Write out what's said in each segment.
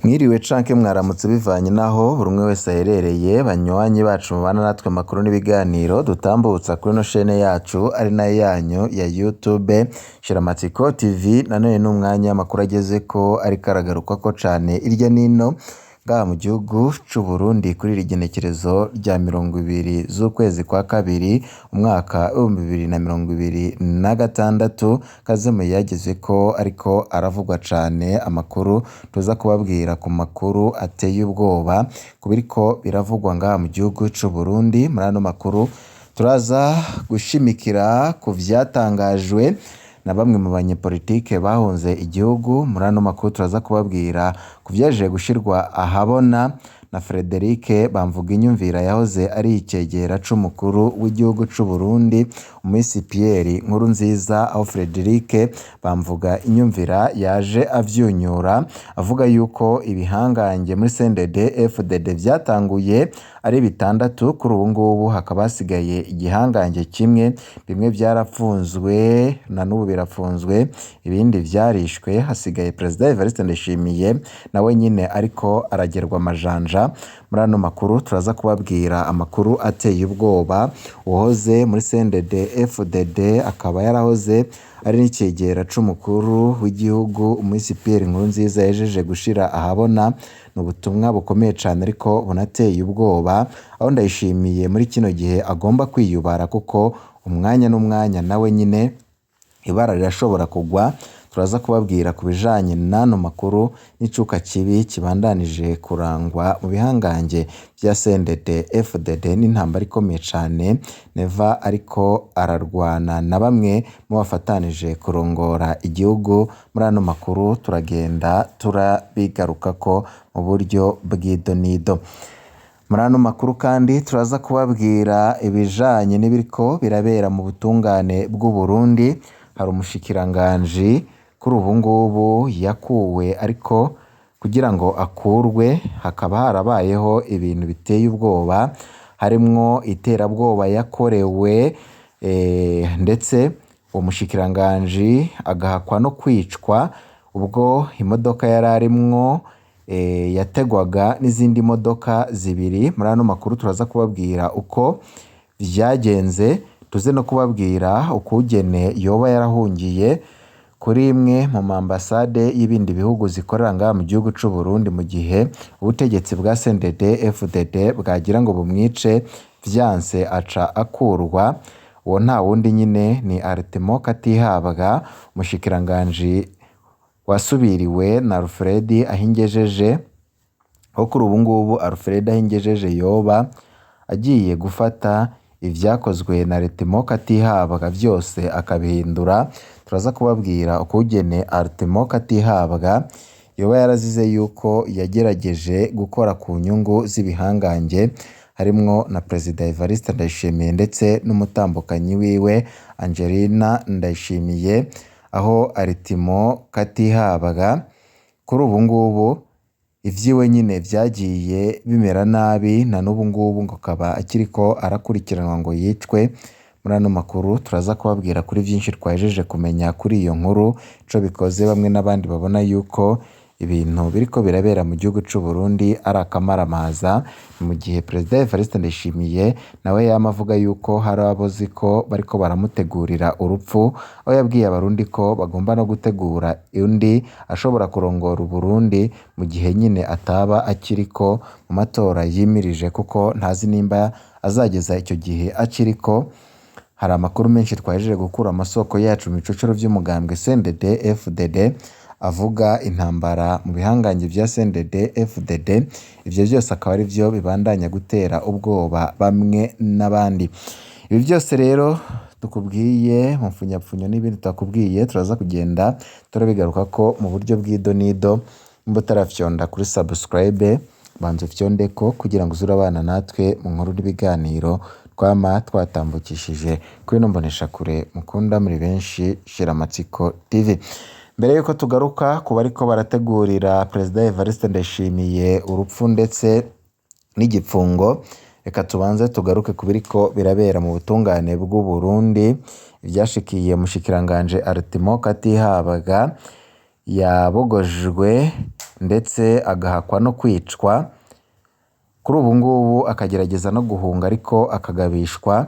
Mwiriwe canke mwaramutse bivanye n'aho buri umwe wese aherereye, banywanyi bacu mubana natwe amakuru n'ibiganiro dutambutsa kuri ino shene yacu ari nayo yanyu ya YouTube Shiramatsiko TV. Nanone n'umwanya amakuru agezeko ariko aragarukwako cane irya nino ngaha mu gihugu c'Uburundi kuri iri genekerezo rya 20 z'ukwezi kwa kabiri umwaka w'2026. Kaze muyagezeko ariko aravugwa cane, amakuru tuza kubabwira ku makuru ateye ubwoba ku biriko biravugwa ngaha mu gihugu c'Uburundi. Muri ano makuru turaza gushimikira ku vyatangajwe na bamwe mu banyepolitike bahunze igihugu. Muri ano makuru turaza kubabwira ku vyaje gushirwa ahabona na Frederic Bamvuginyumvira yahoze ari icegera c'umukuru w'igihugu c'Uburundi Umisi Pierre Nkurunziza, aho Frederic Bamvuginyumvira yaje avyunyura avuga yuko ibihangange muri CNDD FDD vyatanguye ari bitandatu, kuri ubu ngubu hakaba hasigaye igihangange kimwe, bimwe vyarapfunzwe na n'ubu birapfunzwe, ibindi vyarishwe, hasigaye Perezida Evariste Ndayishimiye nawe nyene ariko aragerwa amajanja. Muri ano makuru turaza kubabwira amakuru ateye ubwoba, uwahoze muri CNDD FDD akaba yarahoze ari n'icegera c'umukuru w'igihugu Umisi Pierre Nkurunziza yahejeje gushira ahabona, ni ubutumwa bukomeye cane ariko bunateye ubwoba, aho Ndayishimiye muri kino gihe agomba kwiyubara kuko umwanya n'umwanya nawe nyene ibara rirashobora kugwa. Turaza kubabwira ku bijanye n'ano makuru n'icuka kibi kibandanije kurangwa mu bihangange vya CNDD FDD n'intambara ikomeye cane Neva ariko ararwana na bamwe mu bafatanije kurongora igihugu. Muri ano makuru turagenda turabigarukako mu buryo bw'idonido. Muri ano makuru kandi turaza kubabwira ibijanye n'ibiriko birabera mu butungane bw'Uburundi. Hari umushikiranganji kuri ubu ngubu yakuwe, ariko kugira ngo akurwe hakaba harabayeho ibintu biteye ubwoba, harimwo iterabwoba yakorewe, ndetse uwo mushikiranganji agahakwa no kwicwa ubwo imodoka yari arimwo yategwaga n'izindi modoka zibiri. Muri ano makuru turaza kubabwira uko vyagenze, tuze no kubabwira ukugene yoba yarahungiye kuri imwe mu mambasade y'ibindi bihugu zikorera ngaha mu gihugu c'Uburundi mu gihe ubutegetsi bwa CNDD FDD bwagira ngo bumwice, vyanse aca akurwa. Uwo nta wundi nyine ni Artemo Katihabwa, umushikiranganji wasubiriwe na Alfred Ahingejeje, aho kuri ubu ngubu Alfred Ahingejeje yoba agiye gufata ivyakozwe na Artemo Katihabwa vyose akabihindura. Turaza kubabwira ukugene Artemo Katihabwa yoba yarazize yuko yagerageje gukora ku nyungu z'ibihangange, harimwo na Perezida Evariste Ndayishimiye ndetse n'umutambukanyi wiwe Angelina Ndayishimiye, aho Artemo Katihabwa kuri ubu ngubu ivyiwe nyene vyagiye bimera nabi, na n'ubu ngubu ngo akaba akiriko arakurikiranwa ngo yicwe. Muri ano makuru turaza kubabwira kuri vyinshi twahejeje kumenya kuri iyo nkuru, ico bikoze bamwe n'abandi babona yuko ibintu biriko birabera mu gihugu c'Uburundi ari akamaramaza, mu gihe Perezida Evariste Ndayishimiye nawe yama avuga yuko hari abo azi ko bariko baramutegurira urupfu, aho yabwiye abarundi ko bagomba no gutegura undi ashobora kurongora Uburundi mu gihe nyene ataba akiriko mu matora yimirije, kuko ntazi nimba azageza ico gihe akiriko. Hari amakuru menshi twahejeje gukura amasoko yacu mu bicocoro vy'umugambwe CNDD FDD avuga intambara mu bihangange vya CNDD FDD, ivyo vyose akaba ari vyo bibandanya gutera ubwoba bamwe n'abandi. Ibi vyose rero tukubwiye mu mfunyapfunyo n'ibindi tutakubwiye turaza kugenda turabigarukako mu buryo bw'idonido. Nimba utarafyonda kuri subscribe, banza ufyondeko kugira ngo uze urabana natwe mu nkuru n'ibiganiro twama twatambukishije kuri ino mboneshakure mukunda muri benshi Shiramatsiko TV. Mbere yuko tugaruka ku bariko barategurira Perezida Evariste Ndayishimiye urupfu ndetse n'igipfungo, reka tubanze tugaruke ku biriko birabera mu butungane bw'Uburundi, ivyashikiye umushikiranganji Artemo Katihabwa yabogojwe ndetse agahakwa no kwicwa, kuri ubu ngubu akagerageza no guhunga ariko akagabishwa,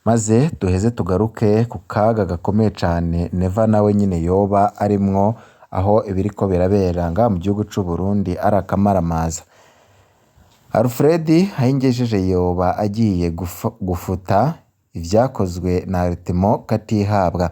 maze duheze tugaruke ku kaga gakomeye cane Neva nawe nyene yoba arimwo, aho ibiriko birabera ngaha mu gihugu c'Uburundi ari akamaramaza. Alfred Ahingejeje yoba agiye gufuta ivyakozwe na Artemo Katihabwa.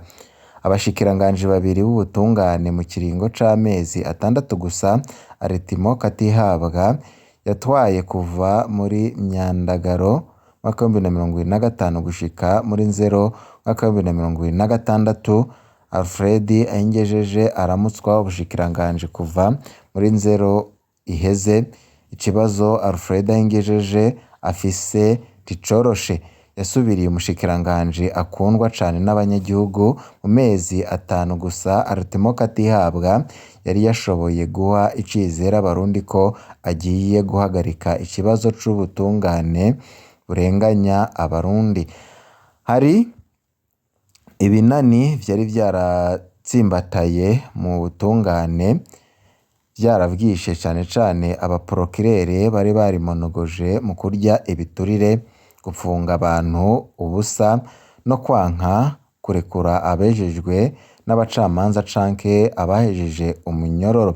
Abashikiranganji babiri b'ubutungane mu kiringo c'amezi 6 gusa, Artemo Katihabwa yatwaye kuva muri Myandagaro umwaka w'2025 gushika muri Nzero umwaka w'2026, Alfred Ahingejeje aramutswa ubushikiranganji kuva muri Nzero iheze. Ikibazo Alfred Ahingejeje afise nticoroshe. Yasubiriye umushikiranganji akundwa cane n'abanyagihugu mu mezi 5 gusa. Artemo Katihabwa yari yashoboye guha icizere abarundi ko agiye guhagarika ikibazo c'ubutungane burenganya abarundi. Hari ibinani vyari vyaratsimbataye mu butungane, vyaravyishe cane cane abaprokirere bari barimonogoje mu kurya ibiturire, gupfunga abantu ubusa no kwanka kurekura abejejwe n'abacamanza canke abahejeje umunyororo.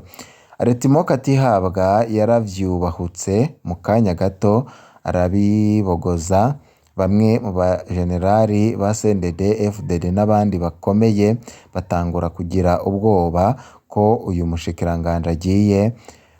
Artemo Katihabwa yaravyubahutse mu kanya gato arabibogoza. Bamwe mu bajenerali ba CNDD FDD n'abandi bakomeye batangura kugira ubwoba ko uyu mushikiranganji agiye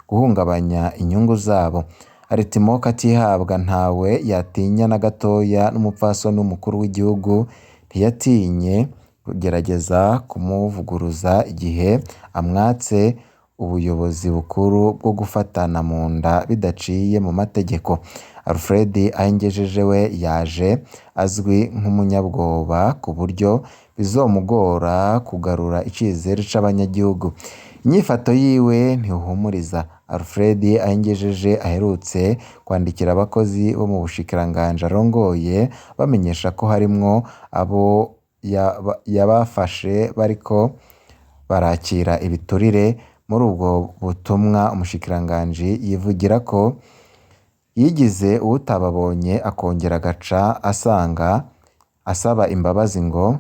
guhungabanya inyungu zabo. Artemo Katihabwa ntawe yatinya na gatoya, n'umupfasoni w'umukuru w'igihugu ntiyatinye kugerageza kumuvuguruza igihe amwatse ubuyobozi bukuru bwo gufatana mu nda bidaciye mu mategeko. Alfred Ahingejeje we yaje azwi nk'umunyabwoba ku buryo bizomugora kugarura icizere c'abanyagihugu. Inyifato yiwe ntihumuriza. Alfred Ahingejeje aherutse kwandikira abakozi bo mu bushikiranganji arongoye bamenyesha ko harimwo abo yabafashe bariko barakira ibiturire. Muri ubwo butumwa umushikiranganji yivugira ko yigize uwutababonye, akongera agaca asanga asaba imbabazi ngo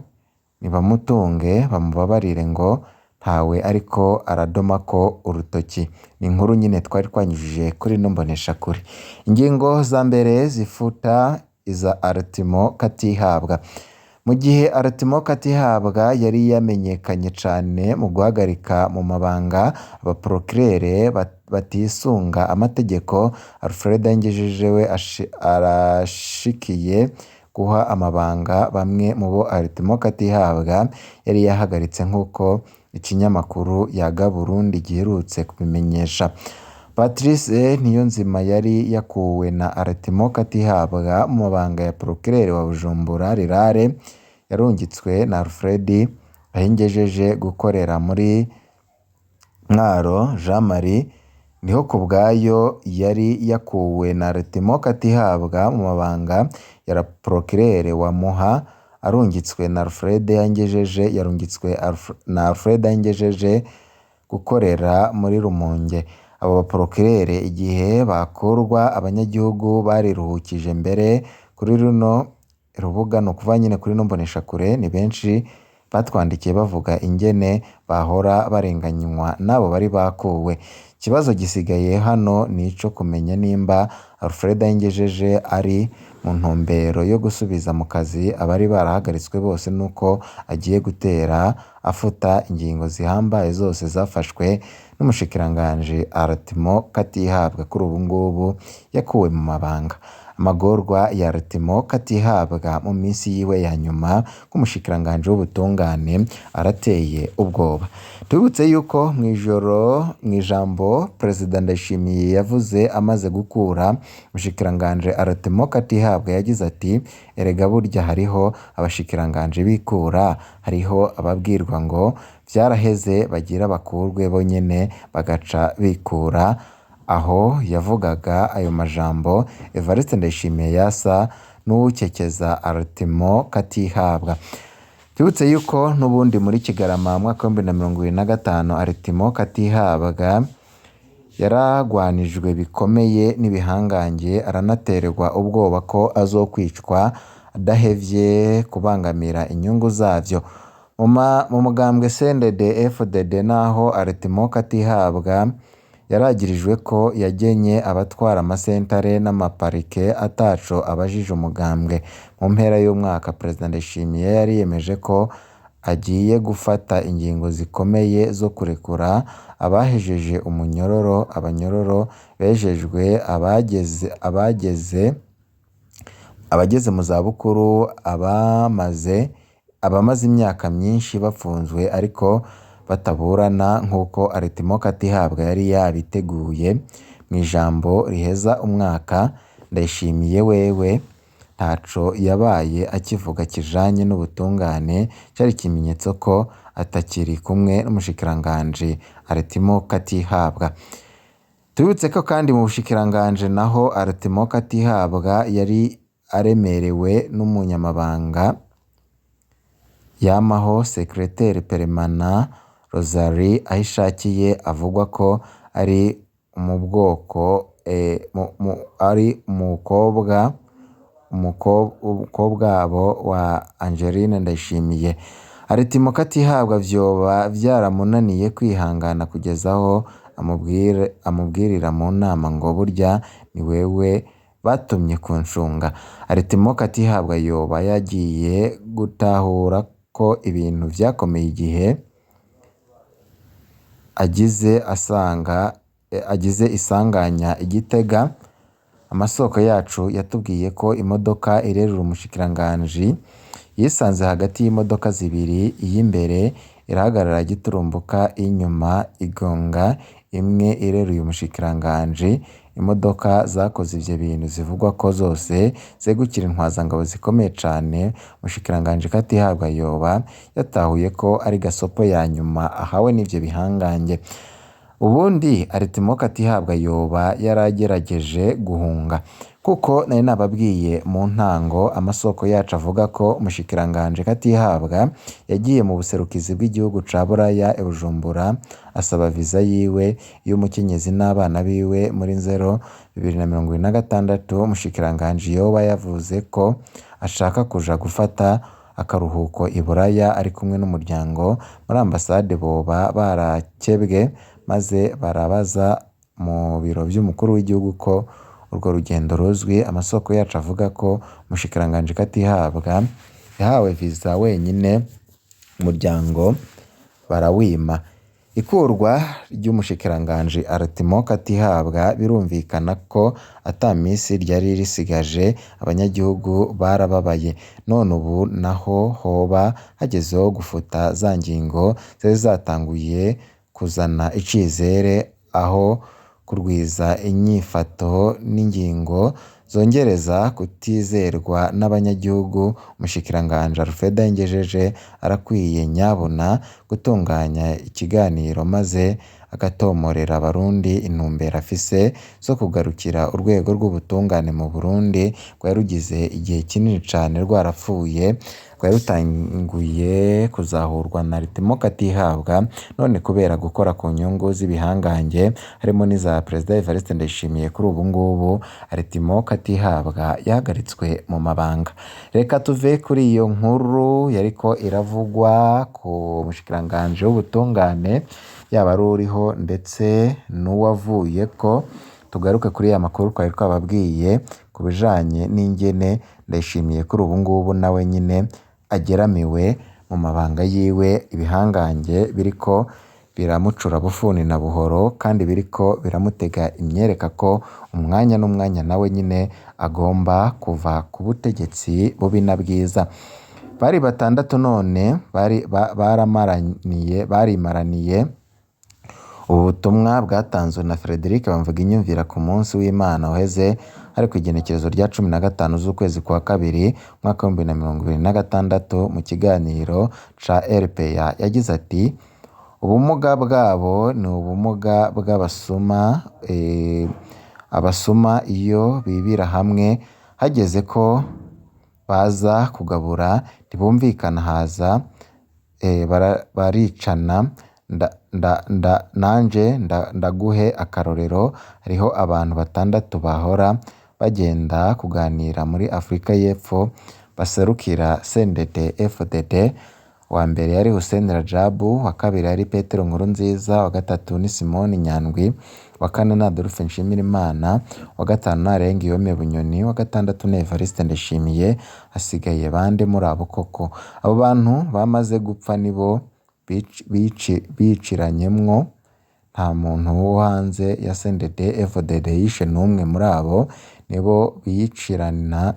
nibamutunge bamubabarire, ngo ntawe ariko aradomako urutoki. Ni inkuru nyine twari twanyujije kuri ino mboneshakure. Ingingo za mbere zifuta iza Artemo Katihabwa. Mu gihe Artemo Katihabwa yari yamenyekanye cane mu guhagarika mu mabanga abaprokirere batisunga amategeko, Alfred Ahingejeje we arashikiye guha amabanga bamwe mu bo Artemo Katihabwa yari yahagaritse, nk'uko ikinyamakuru Yaga Burundi giherutse kubimenyesha. Patrice Niyonzima yari yakuwe na Artemo Katihabwa mu mabanga ya procureur wa Bujumbura Rurale, yarungitswe na Alfred Ahingejeje gukorera muri Mwaro. Jean Marie Ndihokubwayo yari yakuwe na Artemo Katihabwa mu mabanga ya procureur wa Muha, arungitswe na Alfred Ahingejeje yarungitswe na Alfred Ahingejeje gukorera muri Rumonge. Abo baprokirere igihe bakurwa abanyagihugu bariruhukije mbere kuri runo rubuga, ni ukuvuga nyine kuri ino mboneshakure, ni benshi batwandikiye bavuga ingene bahora barenganywa n'abo bari bakuwe. Ikibazo gisigaye hano ni ico kumenya nimba Alfred Ahingejeje ari mu ntumbero yo gusubiza mu kazi abari barahagaritswe bose, nuko agiye gutera afuta ingingo zihambaye zose zafashwe n'umushikiranganji Artemo Katihabwa kuri ubu ngubu yakuwe mu mabanga. Amagorwa ya Artemo Katihabwa mu minsi yiwe ya nyuma nk'umushikiranganji w'ubutungane arateye ubwoba. Tubibutse yuko mw'ijoro mw'ijambo Perezida Ndayishimiye yavuze amaze gukura umushikiranganji Artemo Katihabwa, yagize ati: "Erega burya hariho abashikiranganji bikura, hariho ababwirwa ngo vyaraheze bagira bakurwe bonyene bagaca bikura." Aho yavugaga ayo majambo, Evariste Ndayishimiye yasa n'uwukekeza Artemo Katihabwa. Tubibutse yuko n'ubundi muri Kigarama mu mwaka w'2025 Artemo Katihabwa Yaragwanijwe bikomeye n'ibihangange, aranaterwa ubwoba ko azokwicwa adahevye kubangamira inyungu zavyo. Mu mugambwe CNDD-FDD naho Artimo Katihabwa yaragirijwe ko yagenye abatwara amasentare n'amaparike ataco abajije umugambwe. Mu mpera y'umwaka Perezida Ndayishimiye yariyemeje ko agiye gufata ingingo zikomeye zo kurekura abahejeje umunyororo, abanyororo bejejwe, abageze mu zabukuru, abamaze imyaka myinshi bapfunzwe ariko bataburana nk'uko Artimo Katihabwa yari yabiteguye. Mw'ijambo riheza umwaka, Ndayishimiye wewe ntaco yabaye akivuga kijanye n'ubutungane, cari ikimenyetso ko atakiri kumwe n'umushikiranganji Artimo Katihabwa. Tubibutse ko kandi mu bushikiranganji naho Artimo Katihabwa yari aremerewe n'umunyamabanga yamaho Secrétaire Permanent Rosalie Ahishakiye, avugwa ko ari mu bwoko ari umukobwa umukobwabo wa Angeline Ndayishimiye. Artimo Katihabwa vyoba vyaramunaniye kwihangana kugeza aho amubwirira mu nama ngo burya ni wewe batumye kunshunga. Artimo Katihabwa yoba yagiye gutahura ko ibintu vyakomeye igihe agize isanganya i Gitega. Amasoko yacu yatubwiye ko imodoka irerura umushikiranganji yisanze hagati y'imodoka zibiri, iy'imbere irahagarara giturumbuka, iy'inyuma igonga imwe ireruye umushikiranganji. Imodoka zakoze ivyo bintu zivugwa ko zose zegukira intwazangabo zikomeye cane. Umushikiranganji Katihabwa yoba yatahuye ko ari gasopo ya nyuma ahawe n'ivyo bihangange. Ubundi Artimo Katihabwa yoba yaragerageje guhunga, kuko nari nababwiye mu ntango amasoko yacu avuga ko umushikiranganji Katihabwa yagiye mu buserukizi bw'igihugu ca Buraya i Bujumbura asaba viza yiwe y'umukenyezi n'abana biwe muri nzero 2026. Umushikiranganji yoba yavuze ko ashaka kuja gufata akaruhuko i Buraya ari kumwe n'umuryango. Muri ambasade boba barakebwe maze barabaza mu biro vy'umukuru w'igihugu ko urwo rugendo ruzwi. Amasoko yacu avuga ko umushikiranganji Katihabwa yahawe viza wenyine, umuryango barawima. Ikurwa ry'umushikiranganji Artimo Katihabwa birumvikana ko ata misi ryari risigaje, abanyagihugu barababaye. None ubu naho hoba hagezeho gufuta za ngingo zari zatanguye kuzana icizere, aho kurwiza inyifato n'ingingo zongereza kutizerwa n'abanyagihugu. Umushikiranganji Alfred Ngejeje arakwiye nyabuna gutunganya ikiganiro maze agatomorera abarundi intumbero afise zo kugarukira urwego rw'ubutungane mu Burundi rwari rugize igihe kinini cane rwarapfuye, rwari rutanguye kuzahurwa na Artimo Katihabwa, none kubera gukora ku nyungu z'ibihangange harimo n'iza Perezida Evariste Ndayishimiye, kuri ubu ngubu Artimo Katihabwa yahagaritswe mu mabanga. Reka tuve kuri iyo nkuru yariko iravugwa ku mushikiranganji w'ubutungane, yaba ari uriho ndetse n'uwavuyeko, tugaruke kuri ya makuru twari twababwiye ku bijanye n'ingene Ndayishimiye kuri ubu ngubu nawe nyine ageramiwe mu mabanga yiwe, ibihangange biriko biramucura bufuni na buhoro kandi biriko biramutega imyereka ko umwanya n'umwanya nawe nyine agomba kuva ku butegetsi bubi na bwiza. Bari batandatu none barimaraniye. Ubu butumwa bwatanzwe na Frederic Bamvuginyumvira ku munsi w'Imana uheze, hari ku igenekerezo rya 15 z'ukwezi kwa kabiri umwaka w'2026 mu kiganiro ca RPA. Yagize ati: ubumuga bwabo ni ubumuga bw'abasuma, abasuma iyo bibira hamwe hageze ko baza kugabura ntibumvikana, haza baricana. Nanje ndaguhe akarorero, hariho abantu batandatu bahora bagenda kuganira muri Afrika y'Epfo baserukira CNDD FDD. Uwa mbere yari Hussein Rajabu, uwa kabiri yari Petero Nkurunziza, uwa gatatu ni Simoni Nyandwi, uwa kane ni Adolphe Nshimirimana, uwa gatanu ni Alain Guillaume Bunyoni, uwa gatandatu ni Evariste Ndayishimiye. Hasigaye bande muri abo koko? Abo bantu bamaze gupfa nibo biciranyemwo, nta muntu wo hanze ya CNDD FDD yishe n'umwe muri abo, nibo biyiciranira.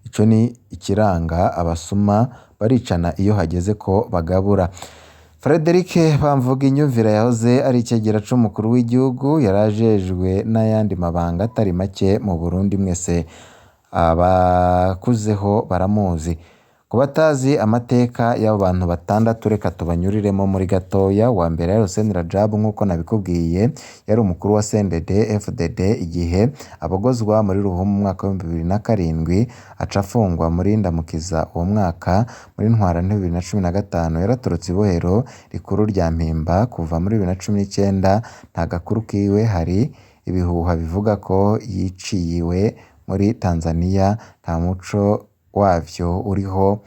Ico ni ikiranga abasuma, baricana iyo hageze ko bagabura. Frederic Bamvuginyumvira yahoze ari icegera c'umukuru w'igihugu, yarajejwe n'ayandi mabanga atari make mu Burundi, mwese abakuzeho baramuzi. Ku batazi amateka y'abo bantu batandatu reka tubanyuriremo muri gatoya. Uwa mbere yari Hussein Rajabu nk'uko nabikubwiye, yari umukuru wa CNDD FDD igihe abogozwa muri Ruhumu mu mwaka w'2007, aca afungwa muri Ndamukiza uwo mwaka. Muri Ntwarante 2015 yaratorotse ibohero rikuru rya Mpimba. Kuva muri 2019 nta gakuru kiwe, hari ibihuha bivuga ko yiciwe muri Tanzania, nta muco wavyo uriho,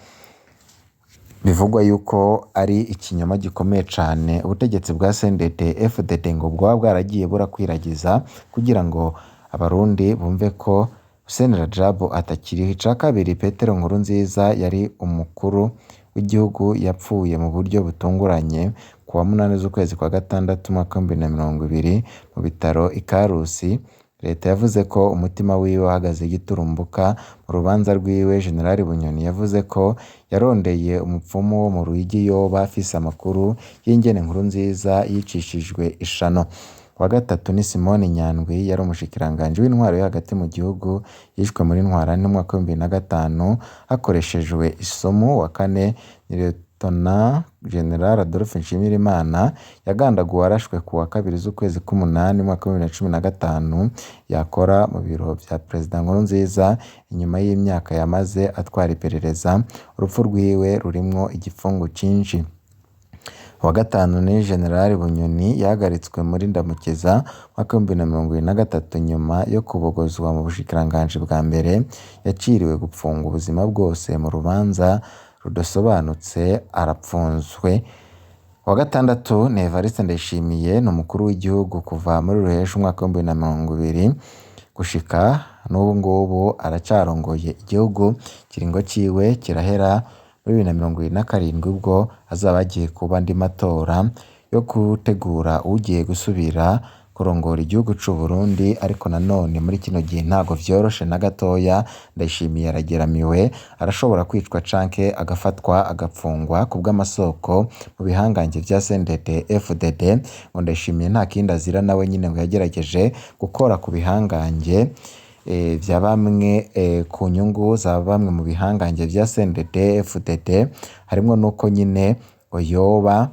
bivugwa yuko ari ikinyoma gikomeye cane. Ubutegetsi bwa CNDD FDD ngo bwoba bwaragiye burakwiragiza kugira ngo abarundi bumve ko Hussein Rajabu atakiriho. Ica kabiri, Petero Nkurunziza yari umukuru w'igihugu yapfuye mu buryo butunguranye ku wa 8 z'ukwezi kwa gatandatu umwaka w'2020 mu bitaro i Karusi. Leta yavuze ko umutima wiwe wahagaze giturumbuka. Mu rubanza rwiwe, General Bunyoni yavuze ko yarondeye umupfumu wo mu Ruyigi yoba afise amakuru y'ingene Nkurunziza yicishijwe ishano. Uwa gatatu ni Simoni Nyandwi, yari umushikiranganji w'intwaro yo hagati mu gihugu, yishwe muri Ntwarante mu mwaka w'2005 hakoreshejwe isumu. Uwa kane ni Lieutenant General Adolphe Nshimirimana, yagandaguwe arashwe ku wa 2 z'ukwezi k'umunani umwaka w'2015, yakora mu biro vya Perezida Nkurunziza inyuma y'imyaka yamaze atwara iperereza. Urupfu rwiwe rurimwo igipfungu cinshi. Uwa gatanu ni General Bunyoni, yahagaritswe muri Ndamukiza mwaka w'2023 nyuma yo kubogozwa mu bushikiranganji bwa mbere, yaciriwe gupfungwa ubuzima bwose mu rubanza rudasobanutse, arapfunzwe. Uwa gatandatu ni Evariste Ndayishimiye, ni umukuru w'igihugu kuva muri Ruhesha umwaka w'2020 gushika n'ubu ngubu aracarongoye igihugu. Ikiringo ciwe kirahera muri 2027 ubwo hazaba hagiye kuba andi matora yo gutegura ugiye gusubira kurongora igihugu c'u Burundi. Ariko nanone muri kino gihe ntago vyoroshe na gatoya. Ndayishimiye arageramiwe, arashobora kwicwa canke agafatwa agapfungwa kubw'amasoko mu bihangange vya CNDD FDD. Ngo Ndayishimiye nta kindi azira, nawe nyine ngo yagerageje gukora ku bihangange vya bamwe ku nyungu za bamwe mu bihangange vya CNDD FDD, harimwo nuko nyine ngo yoba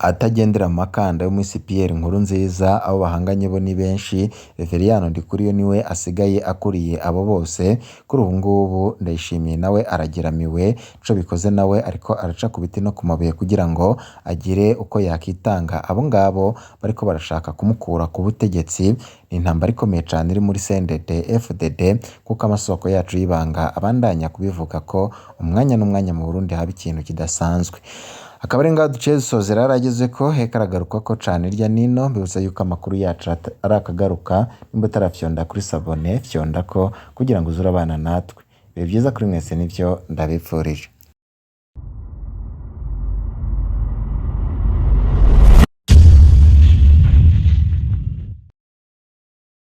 atagendera mu makanda yo muri CPR Nkurunziza. Abo bahanganye bo ni benshi, Reveriyano Ndikuriyo niwe asigaye akuriye abo bose kuri ubu ngubu. Ndayishimiye nawe arageramiwe, ico bikoze nawe ariko araca ku biti no ku mabuye kugira ngo agire uko yakitanga abo ngabo bariko barashaka kumukura ku butegetsi. Ni intambara ikomeye cane iri muri CNDD FDD, kuko amasoko yacu y'ibanga abandanya kubivuga ko umwanya n'umwanya mu Burundi haba ikintu kidasanzwe. Akaba ari ngaho duciye dusozera yarageze ko heka aragaruka ko cane irya nino. Mbibutsa yuko amakuru yacu ari akagaruka, nimba utarafyonda kuri sabone fyonda ko kugira ngo uze urabana natwe. Ibihe vyiza kuri mwese nivyo ndabipfurije.